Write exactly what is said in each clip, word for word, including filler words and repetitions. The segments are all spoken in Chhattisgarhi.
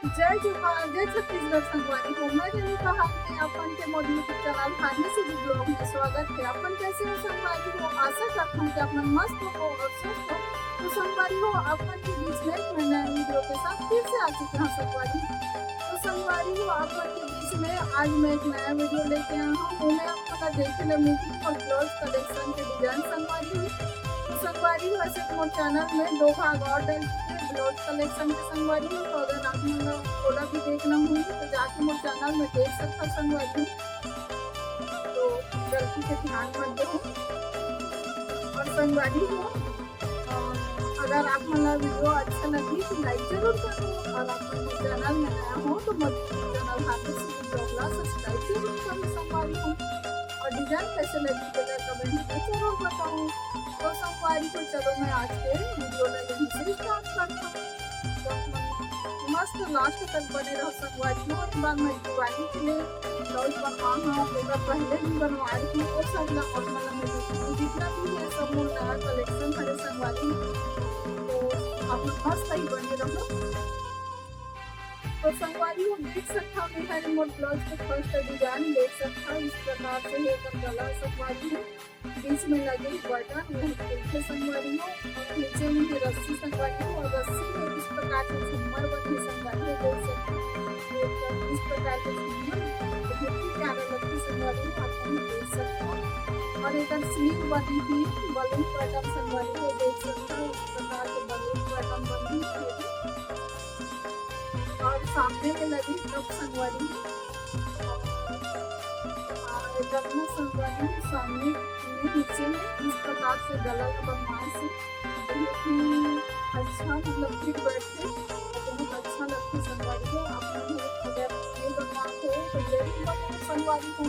जय जोहार, जय छत्तीसगढ़ संगवारी हो। मैं रेणुका हाल में अपन के मोर YouTube channel harness easy blog में स्वागत है। अपन कैसे हो संगवारी हो? आशा करता हूँ कि अपन मस्त हो और स्वस्थ हो। तो संगवारी हो, अपन के बीच में एक नया वीडियो के साथ फिर से आ चुके हैं संगवारी। तो संगवारी हो, अपन के बीच में आज मैं एक नया वीडियो लेके आया हूँ। वो मैं आप लोग का देखे ले मीटिंग और ब्लाउज कलेक्शन के डिजाइन संगवारी हो। तो संगवारी हो, ऐसे मोर चैनल में दो भाग और डल चुके हैं ब्लाउज कलेक्शन के संगवारी हो। तो अगर आप मन ला थोड़ा भी देखना हो तो जाके मोर चैनल में देख सकता संगवारी हो। तो गलती से ध्यान मत दो। और संगवारी हो, अ, अगर आप मन ला वीडियो अच्छा लगी तो लाइक जरूर करो, और आप मन मोर चैनल में नया हो तो मोर चैनल हार्नेस इजी ब्लॉग ला सब्सक्राइब जरूर करो संगवारी हो। और डिजाइन कैसे लगी तेला कमेंट में जरूर बताओ। तो संगवारी हो, चलो मैं आज के वीडियो ला यहीं से स्टार्ट करता हूँ। तो आप मन मस्त लास्ट तक बने रहो संगवारी हो। एक बार मैं दिवाली के लिए ब्लाउज बनवा हूँ, ओकर पहले भी बनवा रही हूँ, वो सब ला आप मन ला मैं दिखाऊँ। जितना भी ये सब मोर नया कलेक्शन हरे संगवारी, तो आप मन मस्त ही बने रहो। तो संगवारी हो, देख सकता हूँ, मैं हरे मोर ब्लाउज के फर्स्ट डिजाइन देख सकता हूँ, इस प्रकार से ये एकर गला संगवारी हो। बीच में लगे बटन, वो खुलथे संगवारी हो, और नीचे में ये रस्सी संगवारी हो, और रस्सी में इस प्रकार से झूमर बने संगवारी हो, देख सकते हो। ये इस प्रकार के झूमर बहुत ही प्यारा लगथे संगवारी हो, आप मन देख सकते हो। और एकर स्लीव बने ही बलून पैटर्न संगवारी हो, देख सकते हो, इस प्रकार के बलून पैटर्न बने ही। और सामने में लगे कप संगवारी हो, और एकर में संगवारी हो, सामने में नीचे में इस प्रकार से गला ला बनवाए से बहुत ही अच्छा, मतलब, फिट बैठथे, बहुत अच्छा लगथे संगवारी हो। आप मन भी अगर ये बनवाए हो तो जरूर बनवाओ संगवारी हो।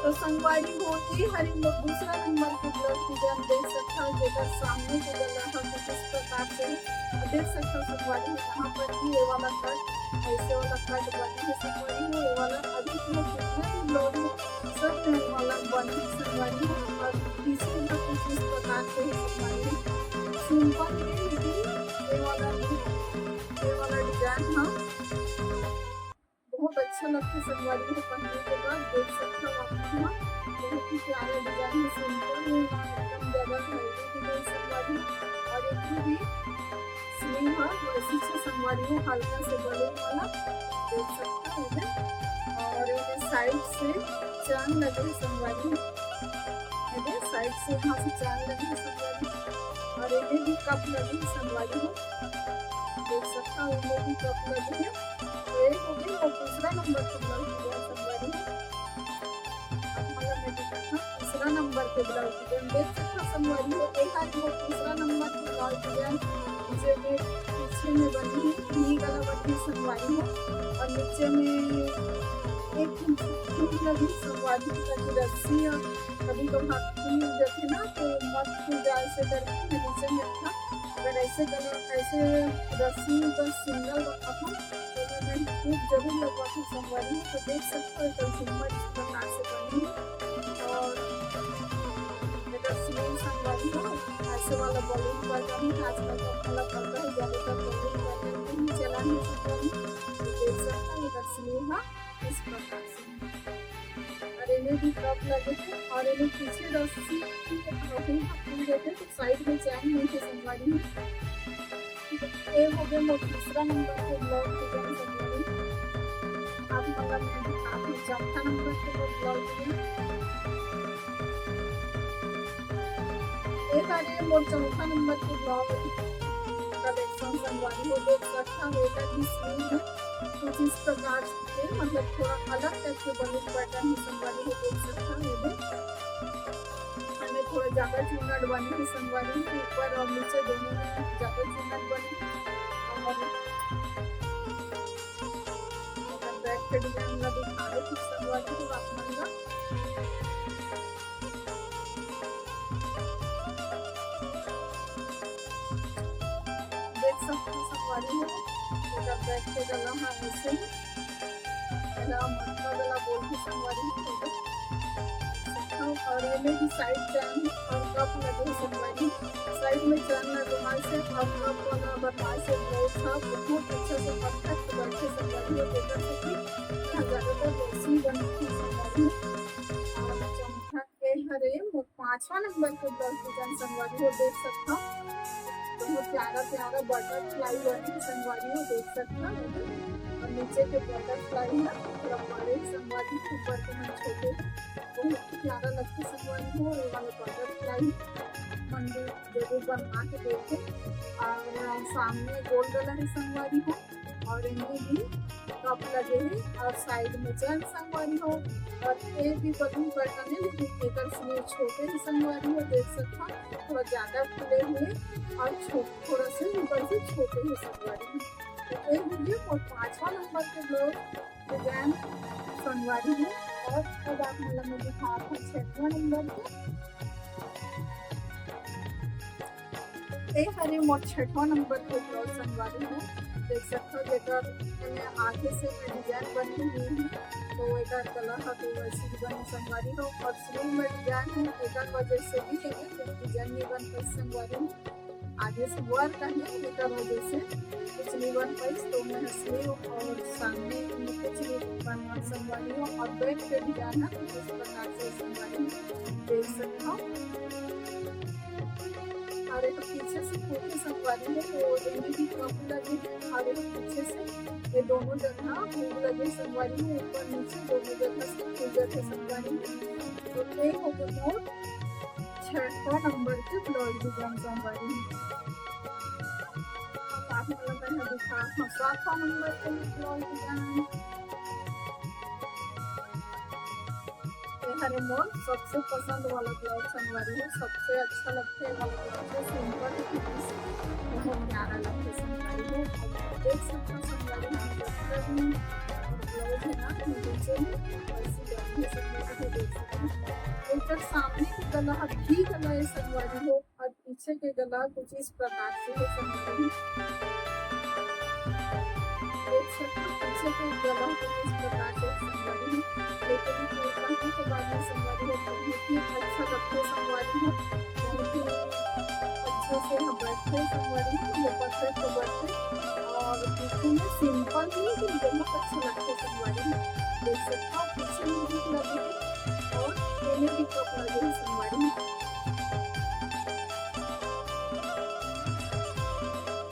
तो संगवारी हो, ये हरे मोर दूसरा नंबर के ब्लाउज डिजाइन देख सकता हो, जेकर सामने के गला ह कुछ इस प्रकार से है। और देख सकता हो संगवारी हो, यहाँ पर भी ये वाला कट, ऐसे वाला कट बने है संगवारी हो। ये वाला अभी तक जितना भी ब्लाउज है, सब में ये वाला बने है संगवारी हो। और पीछे का कुछ इस प्रकार से है संगवारी हो, सिंपल है, लेकिन ये वाला भी, ये वाला डिजाइन, हाँ, बहुत अच्छा लगता है संगवारी हो पहनने के बाद। देख सकते हो आप यहाँ बहुत ही प्यारा डिजाइन है, सिंपल है, ना एकदम ज्यादा heavy भी नहीं संगवारी। और एक भी स्लीव है वैसी छे संगवारी हो, हल्का से बलून वाला, देख सकते हो इधर। और इधर साइड से चैन लगे है संगवारी हो, इधर साइड से यहाँ से चैन लगे है संगवारी हो। और इधर भी कप लगे है संगवारी हो, देख सकता हो इधर भी कप लगे है। तो ये हो गई वो दूसरा नंबर के ब्लाउज डिजाइन संगवारी हो। अब मतलब मैं दिखाता हूँ तीसरा नंबर के ब्लाउज डिजाइन, देख सकता हो संगवारी हो। एक आदमी वो तीसरा नंबर के ब्लाउज डिजाइन, नीचे में पीछे में बनी है, नी गला बनी है संगवारी हो। और नीचे में एक हुक लगी संगवारी हो, ताकि रस्सी और कभी कभार खुल जाती ना, तो मत खुल जाए, ऐसे करके मैं नीचे में रखा। अगर ऐसे गला, ऐसे रस्सी बस सिंगल रखा था, तो मैं हुक जरूर लगवा थी संगवारी हो। तो देख सकते हो, तो झूमर इस प्रकार से बनी है। और अगर स्लीव संगवारी हो, ऐसे वाला बलून पैटर्न है, आजकल तो वाला पड़ता है, ज्यादातर बलून पैटर्न के ही चलन है संगवारी। तो देख सकते हो, अगर स्लीव है इस प्रकार से। और इन्हें भी कप लगे थे, और इन्हें पीछे रस्सी अभी हम देते तो साइड में चैन नहीं थे संगवारी हो। ये हो गए मोर तीसरा नंबर के ब्लाउज डिजाइन संगवारी। आप मतलब मैं दिखाती हूँ चौथा नंबर के मोर ब्लाउज डिजाइन। ये सारे मोर चौथा नंबर के ब्लाउज कलेक्शन संगवारी हो, देख सकता हो, एकर भी स्लीव है कुछ इस प्रकार से, मतलब थोड़ा अलग टाइप के बलून पैटर्न है संगवारी हो, देख सकता हो। ये भी हमें थोड़ा ज्यादा चुन्नट बनी है संगवारी हो, ऊपर और नीचे दोनों में ज्यादा चुन्नट बनी है। और अगर बैक के डिजाइन ला दिखा दे तो संगवारी हो आप मन ला। देख सकते हो संगवारी हो, एकर बैक के गला है ऐसे ही, एला मटका गला बोलथे संगवारी हो। और एमे भी साइड चैन और कप लगे हे संगवारी, साइड में चैन लगवाए से और कप वाला बनवाए से बहुत अच्छा से परफेक्ट बैठे संगवारी हो, जेकर से कि यहाँ ज्यादातर वैसे ही बनथे संगवारी हो। और चौथा ये हरे मोर पांचवा नंबर के ब्लाउज डिजाइन संगवारी हो, देख सकथव। बहुत प्यारा प्यारा बटरफ्लाई बने संगवारी हो, देख सकथव। और नीचे के बटरफ्लाई है थोड़ा बड़े संगवारी, ऊपर के मन छोटे, बहुत प्यारा लगथे संगवारी हो। ये वाला बटरफ्लाई मंदिर जरूर बनवा के देखे। और सामने गोल गला है संगवारी हो, और एमे भी कप लगे हे और साइड में चैन संगवारी हो। और ये भी बलून पैटर्न है, लेकिन एकर स्लीव छोटे ही संगवारी हो, देख सकथव थोड़ा ज्यादा खुले हुए और छो-, थोड़ा से ऊपर से छोटे ही संगवारी हो। तो ये हो गया मोर पांचवा नंबर के ब्लाउज डिजाइन संगवारी हो। और अब आप मन ला मैं दिखात हूँ छठवा नंबर के। ये हरे मोर छठवा नंबर के ब्लाउज संगवारी हो, देख सकथव जेकर एमे आगे से भी डिजाइन बने हुए हे, तो एकर गला ह तो वैसे ही बने संगवारी हो। और स्लीव में डिजाइन है, एकर वजह से भी एमे कुछ डिजाइन नहीं बन पाइस संगवारी हो। आगे से वर्क है, एकर वजह से कुछ नहीं बन पाइस, तो मैं स्लीव और सामने में कुछ नहीं बनवा संगवारी हो। और बैक पे डिजाइन है कुछ इस प्रकार से संगवारी हो, देख सकथव। और एक पीछे से कुर्ती संगवारी है, तो एमे भी कप लगे है, और एक पीछे से ये दोनों जगह हुक लगे संगवारी है, ऊपर नीचे दोनों जगह से खुल जाथे संगवारी है। तो ये हो गए मोर छठवा नंबर के ब्लाउज डिजाइन संगवारी है। अब आप लोगों का दिखा, हाँ, सातवां नंबर के ब्लाउज डिजाइन। ये हरे मोर सबसे पसंद वाला ब्लाउज संगवारी हो, सबसे अच्छा लगथे ये वाला ब्लाउज है, सिंपल है, बहुत प्यारा लगथे संगवारी हो। देख सकथव संगवारी हो, जतका भी ब्लाउज है ना, नीचे में वैसे बैठे संगवारी हो, देख सकथव। एकर सामने के गला ह भी गला है संगवारी हो, और पीछे के गला कुछ इस प्रकार से है संगवारी। देख सकते हो पीछे के गला कुछ इस प्रकार से संगवारी, लेकिन ये पहनने के बाद में संगवारी हो बहुत ही अच्छा लगता है संगवारी हो, बहुत ही अच्छे से हम बैठते हैं संगवारी हो, ये परफेक्ट बैठते हैं। और पीछे में सिंपल ही लेकिन बहुत अच्छे लगते हैं संगवारी हो। देख सकते हो पीछे में भी लगे हैं और ये में भी कप लगे हैं संगवारी हो।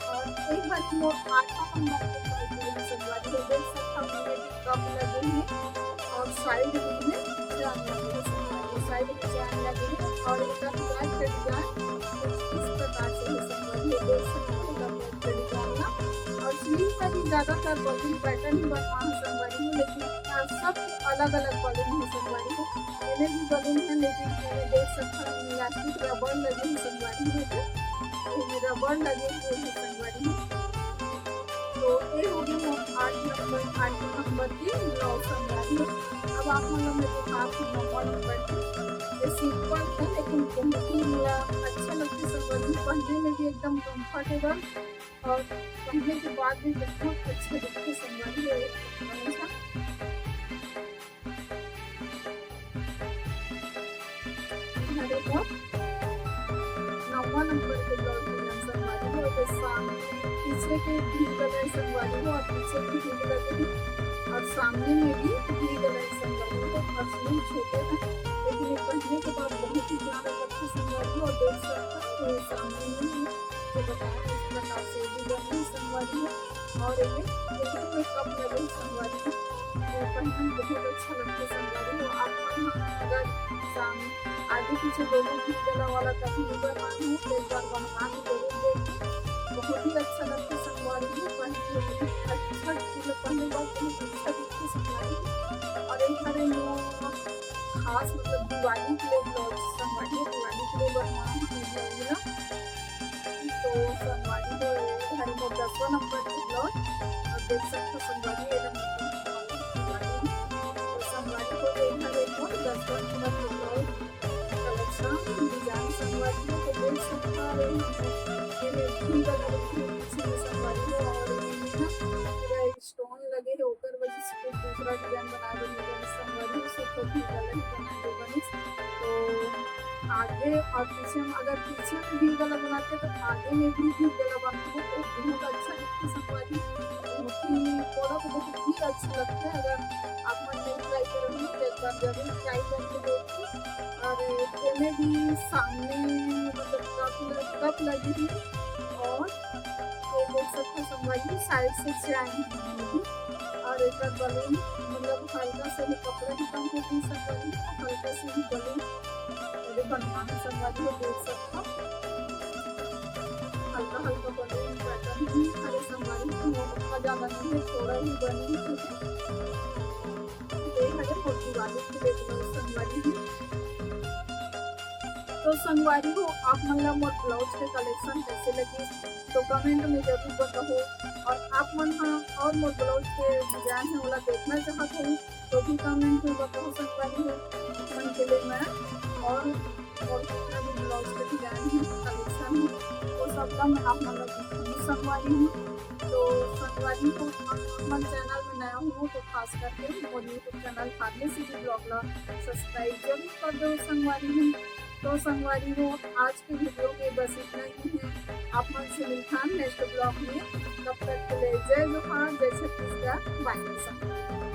और एक बार मोर आठवां नंबर के ब्लाउज डिजाइन संगवारी हो, देख सकता हूँ, ये भी कप लगे हैं और साइड में भी चैन लगे हैं संगवारी हो, साइड में चैन लगे हैं। और इसका डिजाइन का डिजाइन कुछ इस प्रकार से है संगवारी हो, देख सकते हो, लंबा डिजाइन ना। और स्लीव में भी ज्यादातर बलून पैटर्न ही बनवा है संगवारी हो, लेकिन, अ, सब अलग-अलग बलून है संगवारी हो। एमे भी बलून है, लेकिन एमे देख सकथव, इलास्टिक रबर लगे हे संगवारी हो, तो एमे रबर लगे हुए हे संगवारी हो। तो ये हो गए मोर आठ नंबर, आठ नंबर के ब्लाउज संगवारी हो। अब आप मन ला मैं दिखात हूँ नौवा नंबर के। ये सिंपल है, लेकिन बहुत ही मोला अच्छा लगथे संगवारी हो, पहनने में भी एकदम कंफर्टेबल और पहनने के बाद भी बहुत अच्छा दिखथे संगवारी हो। ये हमारे को नौवा नंबर के ब्लाउज डिजाइन संगवारी हो, तो सामने पीछे के भी गला संगवारी हो और पीछे भी भी गला के, और सामने में भी भी गला संगवारी हो। और स्लीव छोटे हैं, लेकिन ये पहनने के बाद बहुत ही प्यारा लगता है संगवारी हो। और देख सकते हो, ये सामने में है, जो बताया इस प्रकार से भी गला संगवारी हो। और ये, ये भी कप लगे संगवारी हो। ये पहनने में बहुत अच्छा लगता है संगवारी हो। आप मन ह अगर सामने आगे पीछे दोनों भी गला वाला कभी भी बनवाना हो, तो एक बार बनवा के जरूर देखें। बहुत ही अच्छा लगता है संगवारी हो, पहन के बहुत अच्छा, मतलब पहनने के बाद बहुत अच्छा दिखता है संगवारी हो। और एक हरे मोर खास, मतलब दिवाली के लिए ब्लाउज संगवारी हो, दिवाली के लिए बनवा हम ब्लाउज ना। तो संगवारी हो, ये हरे मोर दसवां नंबर के ब्लाउज। और देख सकते हो संगवारी, ये नंबर तो संगवारी हो, ये हरे मोर दसवां नंबर के ब्लाउज। कलेक्शन डिजाइन संगवारी हो, तो देख सकता है, ये में भी लगा रखी है पीछे में संगवारी हो, और ये में ना पूरा स्टोन लगे है, ओकर वजह से कुछ दूसरा डिजाइन बना देने का संगवारी हो, सब तो भी गला ही बना दे बनिस। तो आगे और पीछे में, अगर पीछे में भी गला बनाते तो आगे में भी भी गला बनाते तो बहुत अच्छा दिखते संगवारी। अच्छा लगथे। अगर आप मन नहीं ट्राई करे हो तो एक बार जरूर ट्राई करके देखो। और एमे भी सामने मतलब कप ल-, कप लगी हुई और ये देख सकते हो संगवारी साइड से चैन है और एक बलून मतलब हल्का से भी कपड़ा भी कम हो गई संगवारी, हल्का से भी बलून मेरे बनवाना संगवारी हो देख सकते हो। हल्का हल्का बलून पैटर्न ही हरे संगवारी हो, उतना ज्यादा नहीं है, थोड़ा ही बनी है। ये हरे मोती वाली के लिए ब्लाउज संगवारी हो। तो संगवारी हो, आप मन ला मोर ब्लाउज के कलेक्शन कैसे लगी तो कमेंट में जरूर बताओ। और आप मन हा और मोर ब्लाउज के डिजाइन है ओला देखना चाहत हो तो भी कमेंट में बताओ संगवारी हो। आप मन के लिए मैं और और जितना भी ब्लाउज के डिजाइन है कलेक्शन है वो सब ला मैं आप मन ला दिखाऊंगी संगवारी हो। तो संगवारी हो, आप मन चैनल में नया हो तो खास करके मोर YouTube चैनल फार्मेसी ब्लॉग ला सब्सक्राइब जरूर कर दो संगवारी हो। तो संगवारी हो, आज के वीडियो में बस इतना ही है। आप मन से मिलथन नेक्स्ट ब्लॉग में। तब तक के लिए जय जोहार, जय छत्तीसगढ़, बाय संगवारी।